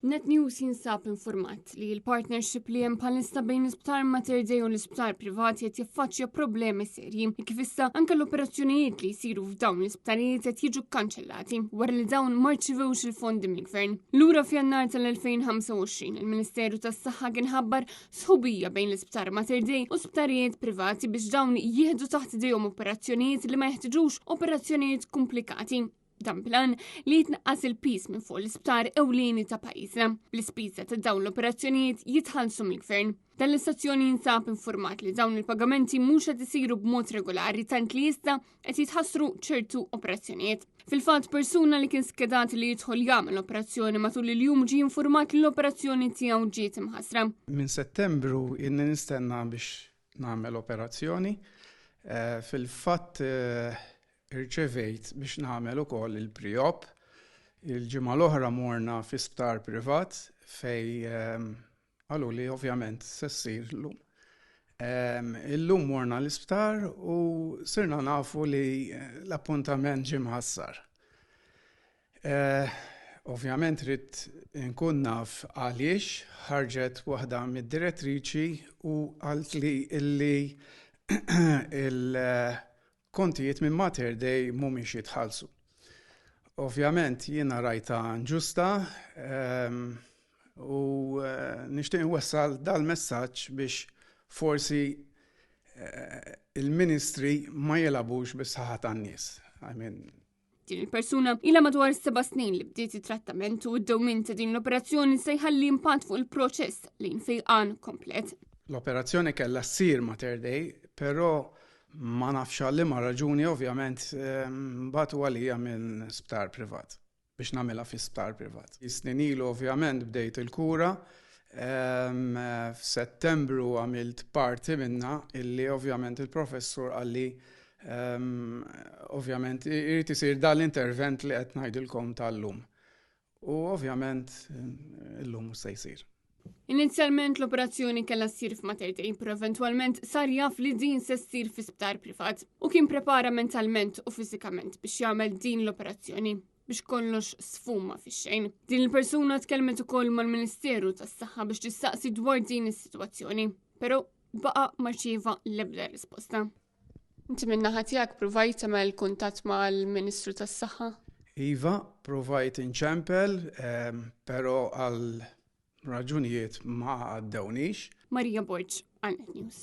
Net News jinsab infurmat li l-partnership li hemm bħalissa bejn l-Isptar Mater Dei u l-isptar privati qed jaffaċċja problemi serji kif issa anke l-operazzjonijiet li jsiru f'dawn l-isptarijiet qed jiġu kkanċellati wara li dawn ma rċivewx il-fondi mill-gvern. Lura f'Jannar tal-2025 il-Ministeru tas-Saħħa kien ħabbar sħubija bejn l-Isptar Mater Dei u sptarijiet privati biex dawn jieħdu taħt idejhom operazzjonijiet li ma jeħtiġux operazzjonijiet komplikati. Dan plan li jitnaqqas il-piż minn fuq l-isptar ewlieni ta' pajjiżna. L-ispiża ta' dawn l-operazzjonijiet jitħallsu mill-gvern. Dan l-istazzjon jinsab informat li dawn il-pagamenti mhux qed isiru b'mod regolari tant li issa qed jitħassru ċertu operazzjonijiet. Fil-fatt persuna li kien skedat li jidħol jagħmel operazzjoni matul il-jum ġie informat li l-operazzjoni tiegħu ġiet imħassra. Minn Settembru inni nistenna biex nagħmel operazzjoni. Eh, fil-fatt eh, Irċevejt biex nagħmel ukoll il-pre-op. Il-ġimgħa l-oħra morna fi sptar privat fej ehm, qalu li ovvjament se ssir llum. Ehm, illum morna l-isptar u sirna nafu li l-appuntament ġie mħassar. Eh, ovvjament rrid nkun naf għaliex ħarġet waħda mid-direttriċi u qalt li illi il-kontijiet minn Mater Dei mhumiex jitħallsu. Ovvjament jiena rajta ġusta ehm, u eh, nixtieq nwassal dal-messaġġ biex forsi eh, il-ministri ma jilagħbux bis-saħħa tan-nies. I mean, Din il-persuna ilha madwar seba' snin li bdiet it-trattament u d-dewmien ta' din l-operazzjoni se jħalli impatt fuq il-proċess lejn fejqan komplet. L-operazzjoni kellha ssir Mater Dei, però ma nafx għal liema raġuni ovvjament bagħtu għalija minn sptar privat biex nagħmilha fi sptar privat. Snin ilu ovvjament bdejt il-kura, f'Settembru għamilt parti minnha illi ovvjament il-professur qalli Ovvjament, irid isir dan l-intervent li qed ngħidilkom tal-lum. U ovvjament, illum mhux se jsir. Inizjalment l-operazzjoni kellha ssir f'Mater Dei, però eventwalment sar jaf li din se ssir fi sptar privat u kien prepara mentalment u fiżikament biex jagħmel din l-operazzjoni biex kollox sfuma fix-xejn. Din il-persuna tkellmet ukoll mal-Ministeru tas-Saħħa biex tistaqsi dwar din is-sitwazzjoni, però baqa' ma rċieva l-ebda risposta. Inti min-naħa tiegħek pruvajt tagħmel kuntatt mal-Ministru tas-Saħħa? Iva, pruvajt inċempel, ehm, però għal raġunijiet ma għaddewniex. Marija Borg, għal Net News.